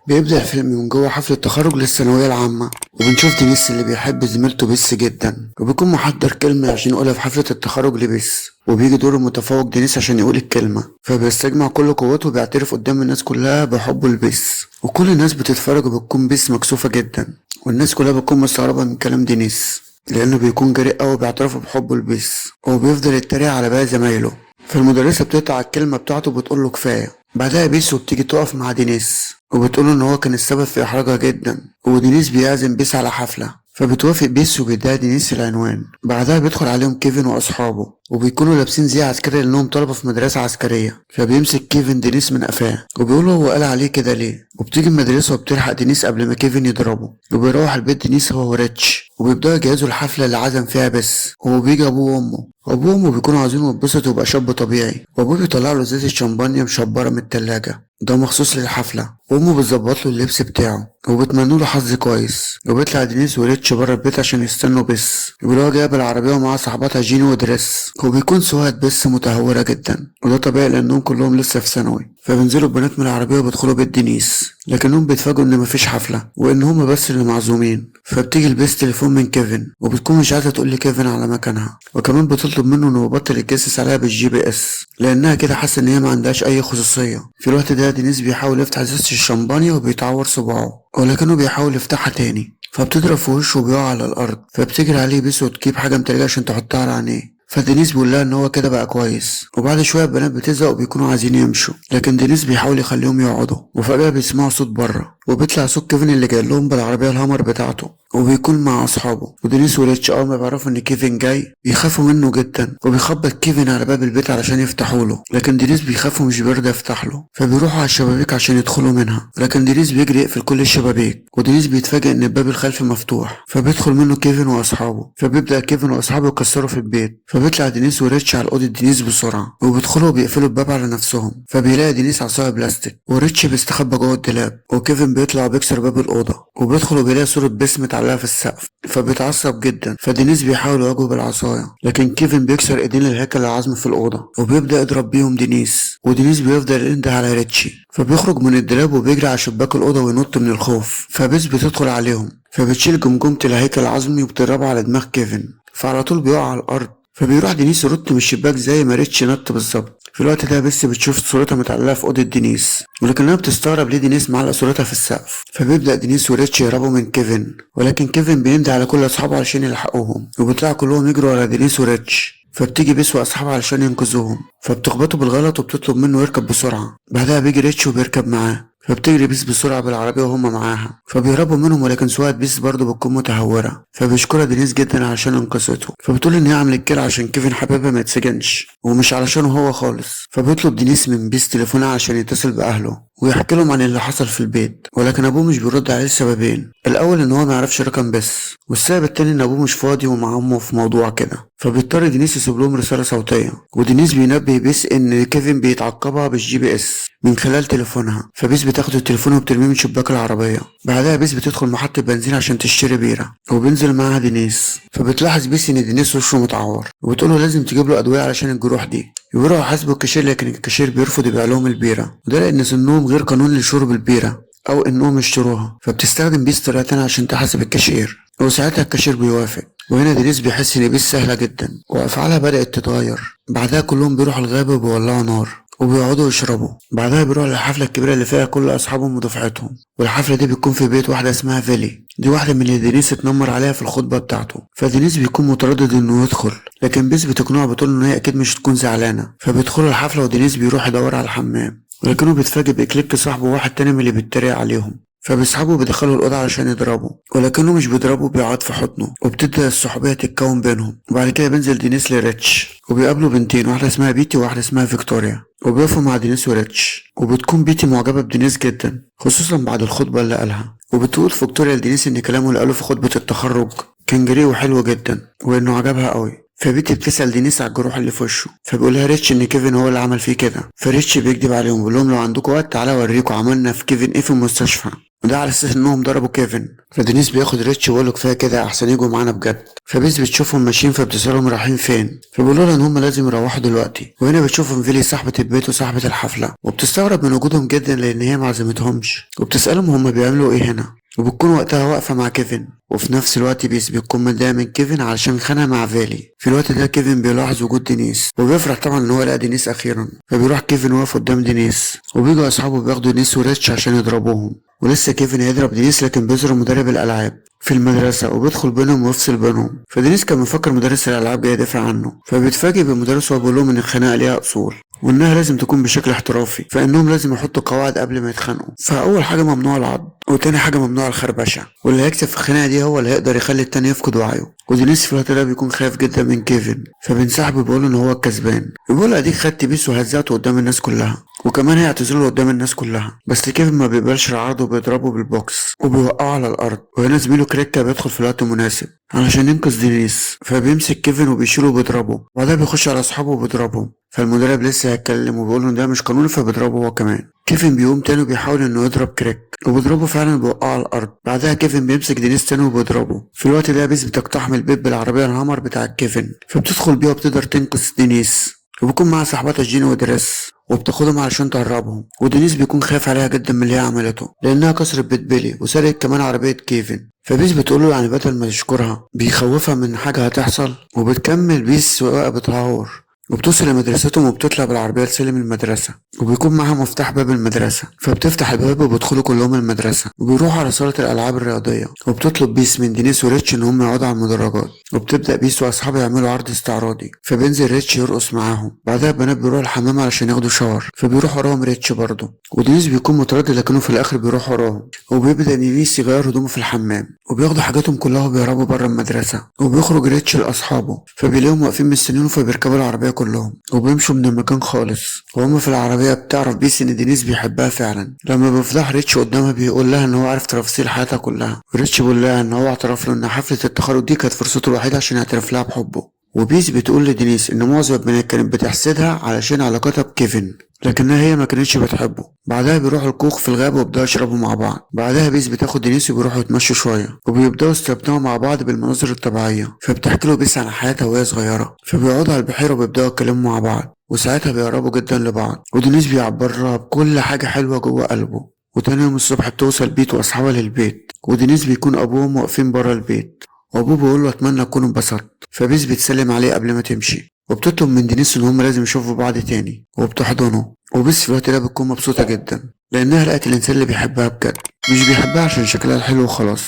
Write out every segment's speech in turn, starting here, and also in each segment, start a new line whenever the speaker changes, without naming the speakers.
بيبدأ الفيلم من جوه حفلة التخرج للثانوية العامة، وبنشوف دينيس اللي بيحب زميلته بيس جدا، وبيكون محضر كلمة عشان يقولها في حفلة التخرج لبيس. وبيجي دور المتفوق دينيس عشان يقول الكلمة، فبيستجمع كل قوته وبيعترف قدام الناس كلها بحبه لبيس، وكل الناس بتتفرج وبتكون بيس مكسوفة جدا، والناس كلها بتكون مستغربة من كلام دينيس لأنه بيكون جريء أوي بيعترف بحبه لبيس، وبيفضل يتريق على باقي زمايله. فالمدرسة بتقطع الكلمة بتاعته وبتقول له كفاية. بعدها بيس وبتيجي تقف مع دينيس وبتقوله إن هو كان السبب في إحراجها جدا، ودينيس بيعزم بيس على حفلة، فبتوافق بيس وبيديها دينيس العنوان. بعدها بيدخل عليهم كيفن وأصحابه، وبيكونوا لابسين زي عسكري لأنهم طلبة في مدرسة عسكرية. فبيمسك كيفن دينيس من قفاه وبيقول له هو قال عليه كده ليه. وبتيجي المدرسة وبتلحق دينيس قبل ما كيفن يضربه، وبيروح البيت دينيس هو وريتش، وبيبدأوا يجهزوا الحفلة اللي عزم فيها بس. وبيجي أبوه وأمه، وأبوه وأمه بيكونوا عايزينه يتبسط ويبقى شاب طبيعي، وأبوه بيطلع له ازازة شمبانيا مشبرة من التلاجة ده مخصوص للحفلة، وأمه بتظبط له اللبس بتاعه وبتمنوا له حظ كويس. وبيطلع دينيس وريتش بره البيت عشان يستنوا بس، وبيلاقوا جاية بالعربية ومعاها صاحبتها جيني ودريس، وبيكون سواقة بس متهورة جدا، وده طبيعي لأنهم كلهم لسه في ثانوي. فبينزلوا البنات من العربية وبيدخلوا بيت دينيس، لكنهم بيتفاجئوا إن مفيش حفلة وإن هما بس اللي معزومين. فبتيجي لبس تليفون من كيفن، وبتكون مش عايزة تقول لكيفن على مكانها، وكمان بتطلب منه إنه يبطل يتجسس عليها بال GPS لأنها كده حاسة إن هي ما عندهاش أي خصوصية. في الوقت ده دينيس بيحاول يفتح ازازة الشمبانيا وبيتعور صباعه، ولكنه بيحاول يفتحها تاني، فبتضرب في وشه وبيقع على الأرض. فبتجري عليه بيس وتجيب حاجة متلجة عشان تحطها على عينيه. فدينيس بيقول لها ان هو كده بقى كويس. وبعد شويه البنات بتزهق وبيكونوا عايزين يمشوا، لكن دينيس بيحاول يخليهم يقعدوا. وفجاه بيسمعوا صوت بره، وبيطلع صوت كيفن اللي جاي لهم بالعربيه الهامر بتاعته، وبيكون مع اصحابه. ودينيس وريتش اول ما بيعرفوا ان كيفن جاي بيخافوا منه جدا، وبيخبط كيفن على باب البيت علشان يفتحوا له، لكن دينيس بيخاف ومش بيرضى يفتح له. فبيروحوا على الشبابيك عشان يدخلوا منها، لكن دينيس بيجري يقفل كل الشبابيك، ودينيس بيتفاجئ ان الباب الخلفي مفتوح، فبيدخل منه كيفن واصحابه. فبيبدا كيفن واصحابه يكسروا في البيت، فبيطلع دينيس وريتش على اوضه دينيس بسرعه، وبيدخلوا وبيقفلوا الباب على نفسهم. فبيلاقي دينيس عصايه بلاستيك، وريتش بيستخبى جوه الدولاب، وكيفن بيطلع وبيكسر باب الاوضه، وبيدخل وبيلاقي صوره بس متعلقه في السقف، فبيتعصب جدا. فدينيس بيحاول يواجهه بالعصايه، لكن كيفن بيكسر ايدين الهيكل العظمي في الاوضه، وبيبدا يضرب بيهم دينيس، ودينيس بيفضل ينده على ريتشي، فبيخرج من الدولاب وبيجري على شباك الاوضه وينط من الخوف. فبيس بتدخل عليهم، فبتشيل جمجمه الهيكل العظمي وبتضربها على دماغ كيفن، فعلى طول بيقع على الارض. فبيروح دينيس ينط من الشباك زي ما ريتش نط بالظبط. في الوقت ده بس بتشوف صورتها متعلقه في اوضه دينيس، ولكنها بتستغرب ليه دينيس معلق صورتها في السقف. فبيبدا دينيس وريتش يهربوا من كيفن، ولكن كيفن بينده على كل اصحابه علشان يلحقوهم، وبيطلعوا كلهم يجروا على دينيس وريتش. فبتيجي بيس واصحابها علشان ينقذوهم، فبتخبطه بالغلط وبتطلب منه يركب بسرعه. بعدها بيجي ريتش وبيركب معاه، فبتجري بيس بسرعة بالعربية وهم معاها، فبيهربوا منهم، ولكن سواقة بيس برضه بتكون متهورة. فبيشكرها دينيس جدا علشان انقذته، فبتقول ان هي عملت كده عشان كيفن حبيبها ما يتسجنش ومش علشانه هو خالص. فبيطلب دينيس من بيس تليفونها عشان يتصل بأهله ويحكي لهم عن اللي حصل في البيت، ولكن ابوه مش بيرد عليه لسببين: الاول ان هو ما يعرفش رقم بس، والسبب التاني ان ابوه مش فاضي ومع امه في موضوع كده. فبيضطر دينيس يسيب لهم رساله صوتيه، ودينيس بينبه بيس ان كيفن بيتعقبها بال GPS من خلال تليفونها. فبيس بتاخد التليفون وبترميه من شباك العربيه. بعدها بيس بتدخل محطه بنزين عشان تشتري بيره، وبينزل معاها دينيس. فبتلاحظ بيس ان دينيس وشه متعور، وبتقول له لازم تجيب له ادويه علشان الجروح دي. بيروحوا يحاسبوا الكاشير، لكن الكاشير بيرفض يبيع لهم البيره، وده لان سنهم غير قانوني لشرب البيره او انهم يشتروها. فبتستخدم بيس طريقه تانية عشان تحاسب الكاشير، وساعتها الكاشير بيوافق. وهنا دينيس بيحس ان بيس سهله جدا وافعالها بدات تتغير. بعدها كلهم بيروحوا الغابه وبيولعوا نار وبيقعدوا يشربوا. بعدها بيروحوا للحفله الكبيره اللي فيها كل اصحابهم ودفعتهم، والحفله دي بتكون في بيت واحده اسمها فيلي، دي واحده من اللي دينيس اتنمر عليها في الخطبه بتاعته. فدينيس بيكون متردد انه يدخل، لكن بيس بتقنعه بتقول ان هي اكيد مش هتكون زعلانه. فبيدخلوا الحفله ودينيس بيروح يدور على الحمام، ولكنه بيتفاجئ بإكليك صاحبه واحد تاني من اللي بيتريق عليهم. فبيسحبه وبيدخله الأوضة علشان يضربه، ولكنه مش بيضربه، بيقعد في حضنه، وبتبدأ الصحوبية تتكون بينهم. وبعد كده بينزل دينيس لريتش، وبيقابلوا بنتين، واحدة اسمها بيتي وواحدة اسمها فيكتوريا، وبيقفوا مع دينيس وريتش. وبتكون بيتي معجبة بدينيس جدا، خصوصا بعد الخطبة اللي قالها. وبتقول فيكتوريا لدينيس إن كلامه اللي قاله في خطبة التخرج كان جريء وحلو جدا وانه عجبها قوي. فبيتي بتسأل دينيس على الجروح اللي في وشه، فبيقولها ريتش ان كيفن هو اللي عمل فيه كده. فريتش بيكدب عليهم بيقول لهم لو عندكم وقت تعالى اوريكم عملنا في كيفن ايه في المستشفى، وده على اساس انهم ضربوا كيفن. فدينيس بياخد ريتش ويقول له كفاية كده احسن يجوا معانا بجد. فبيس بتشوفهم ماشيين فبتسالهم رايحين فين، فبيقولوا لها ان هم لازم يروحوا دلوقتي. وهنا بتشوفهم فيلي صاحبه البيت وصاحبه الحفلة، وبتستغرب من وجودهم جدا لان هي ما عزمتهمش، وبتسالهم هم بيعملوا ايه هنا. وبتكون وقتها واقفة مع كيفن، وفي نفس الوقت بيس بتكون متضايقة من كيفن علشان خانها مع فالي. في الوقت ده كيفن بيلاحظ وجود دينيس وبيفرح طبعا ان هو لقى دينيس اخيرا. فبيروح كيفن واقف قدام دينيس، وبيجوا اصحابه بياخدوا دينيس وريتش عشان يضربوهم. ولسه كيفن هيضرب دينيس لكن بيظهر مدرب الالعاب في المدرسة وبيدخل بينهم ويفصل بينهم. فدينيس كان مفكر مدرس الالعاب جاي يدافع عنه، فبيتفاجئ بالمدرس وهو بيقول لهم ان الخناقة ليها اصول وانها لازم تكون بشكل احترافي، فانهم لازم يحطوا قواعد قبل ما يتخانقوا. فاول حاجة ممنوع العض، وتاني حاجة ممنوع الخربشه، واللي هيكسب في الخناقة دي هو اللي هيقدر يخلي التاني يفقد وعيه. ودينيس في الوقت ده بيكون خايف جدا من كيفن، فبينسحب وبيقول ان هو الكسبان، بيقول اديك خدت بيس وهزقته قدام الناس كلها، وكمان هيعتذر له قدام الناس كلها. بس كيفن ما بيقبلش العرض وبيضربه بالبوكس وبيوقعه على الارض. وهنا زميله كريكا بيدخل في الوقت المناسب علشان ينقذ دينيس، فبيمسك كيفن وبيشيله وبيضربه، وبعدها بيخش على اصحابه وبيضربهم. فالمدرب لسه هيتكلم وبيقول له ده مش قانوني، فبيضربه هو كمان. كيفن بيقوم تاني وبيحاول انه يضرب كريك وبيضربه فعلا بيوقعه على الارض. بعدها كيفن بيمسك دينيس تاني وبيضربه. في الوقت ده بيس بتقتحم البيت بالعربية الهامر بتاع كيفن، فبتدخل بيها وبتقدر تنقذ دينيس، وبيكون معاها صاحبتها جيني ودريس وبتاخدهم علشان تهربهم. ودينيس بيكون خايف عليها جدا من اللي هي عملته لانها كسرت بيت بيلي وسرقت كمان عربية كيفن. فبيس بتقوله يعني بدل ما تشكرها بيخوفها من حاجة هتحصل، وبتكمل بيس سواقة بتهور وبتوصل لمدرستهم وبتطلع بالعربية لسلم المدرسة، وبيكون معاها مفتاح باب المدرسة، فبتفتح الباب وبيدخلوا كلهم المدرسة وبيروحوا على صالة الألعاب الرياضية. وبتطلب بيس من دينيس وريتش إن هم يقعدوا على المدرجات، وبتبدأ بيس وأصحابها يعملوا عرض استعراضي، فبينزل ريتش يرقص معاهم. بعدها البنات بيروحوا الحمام علشان ياخدوا shower، فبيروح وراهم ريتش برضه، ودينيس بيكون متردد لكنه في الآخر بيروح وراهم. وبيبدأ دينيس يغير هدومه في الحمام وبياخدوا حاجاتهم كلها وبيهربوا بره المدرسة. وبيخرج ريتش لأصحابه فبيلاقيهم واقفين مستنينه، فبيركبوا العربية كلهم وبيمشوا من المكان خالص. وهم في العربية بتعرف بيس ان دينيس بيحبها فعلا. لما بيفضح ريتش قدامها بيقول لها ان هو عارف تفاصيل حياتها كلها، وريتش بيقول لها ان هو اعترف له ان حفلة التخرج دي كانت فرصته الوحيدة عشان يعترف لها بحبه. وبيس بتقول لدينيس ان معظم البنات كانت بتحسدها علشان علاقتها بكيفن، لكنها هي ما كانتش بتحبه. بعدها بيروحوا الكوخ في الغابة وبيبداوا يشربوا مع بعض. بعدها بيس بتاخد دينيس وبيروحوا يتمشوا شوية، وبيبداوا يستمتعوا مع بعض بالمناظر الطبيعية. فبتحكي له بيس عن حياتها وهي صغيرة، فبيقعدوا على البحيرة وبيبداوا يتكلموا مع بعض، وساعتها بيقربوا جدا لبعض. ودينيس بيعبر لها بكل حاجة حلوة جوه قلبه. وتاني يوم الصبح بتوصل بيت واصحابها للبيت، ودينيس بيكون ابوهم واقفين بره البيت، وابوه بيقول له اتمنى اكون انبسطت. فبيس بتسلم عليه قبل ما تمشي، وبتطلب من دينيس ان هم لازم يشوفوا بعض تاني، وبتحضنه. وبيس في الوقت ده بتكون مبسوطة جدا لانها لقت الانسان اللي بيحبها بجد، مش بيحبها عشان شكلها الحلو وخلاص.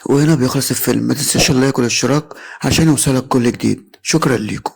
وهنا بيخلص الفيلم. ما تنساش ال like والاشتراك عشان يوصلك كل جديد. شكرا ليكم.